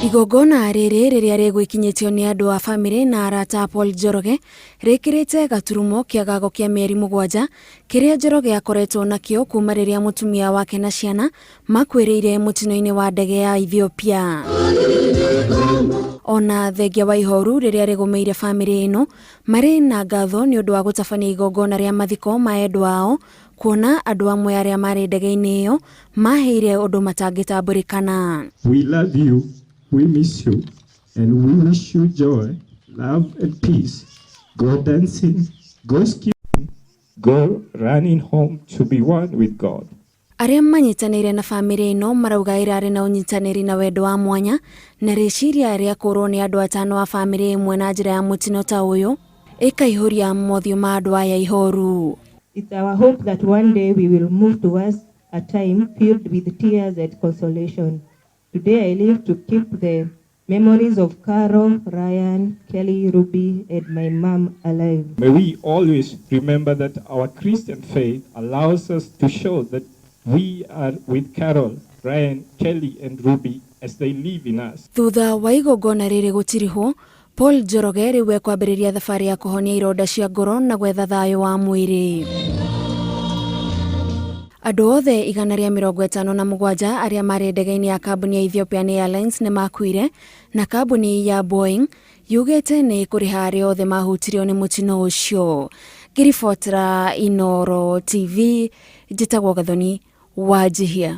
Igongona rĩrĩ rĩrĩa rĩgwĩkinyĩtio nĩ andũ a bamĩrĩ na arata a Paul Njoroge rĩkĩrĩte gaturumo kĩagago kĩa mĩeri mũgwanja kĩrĩa Njoroge akoretwo nakĩo kuma rĩrĩa mũtumia wake na ciana makuĩrĩire mũtino-inĩ wa ndege ya Ethiopia. Ona thengia wa ihoru rĩrĩa rĩgũmĩire bamĩrĩ ĩno, marĩ na ngatho nĩ ũndũ wa gũtabania igongona rĩa mathiko ma endwa ao, kuona andũ amwe arĩa marĩ ndege-inĩ ĩyo mahĩire ũndũ matangĩtambũrĩkana. We love you, we miss you, and we wish you joy, love, and peace. Go dancing, go skiing, go running home to be one with God. Arĩa manyitanĩire na bamĩrĩ ĩno marauga ĩrarĩ na ũnyitanĩri na wendo wa mwanya na rĩciria rĩa kũrwo nĩ andũ atano a bamĩrĩ ĩmwe na njĩra ya mũtino ta ũyũ ĩkaihũria mothiũ ma andũ aya ihoru. It's our hope that one day we will move towards a time filled with tears and consolation. Today I live to keep the memories of Carol, Ryan, Kelly, Ruby, and my mom alive. May we always remember that our Christian faith allows us to show that we are with Carol, Ryan, Kelly, and Ruby as they live in us. Thutha wa igongona rĩrĩ gũtirihwo, Paul Njoroge rĩu ekwambĩrĩria thabarĩ ya kũhonia ironda cia ngoro na gwetha thayũ wa mwĩrĩ. Andũ othe 157 arĩa marĩ ndege-inĩ ya kambuni ya Ethiopian Airlines nĩ makuire na kambuni ya Boeing yugĩte nĩ ĩkũrĩha arĩa othe mahutirio nĩ mũtino ũcio. Ngĩribotera Inooro TV, njĩtagwo Gathoni Wanjihia.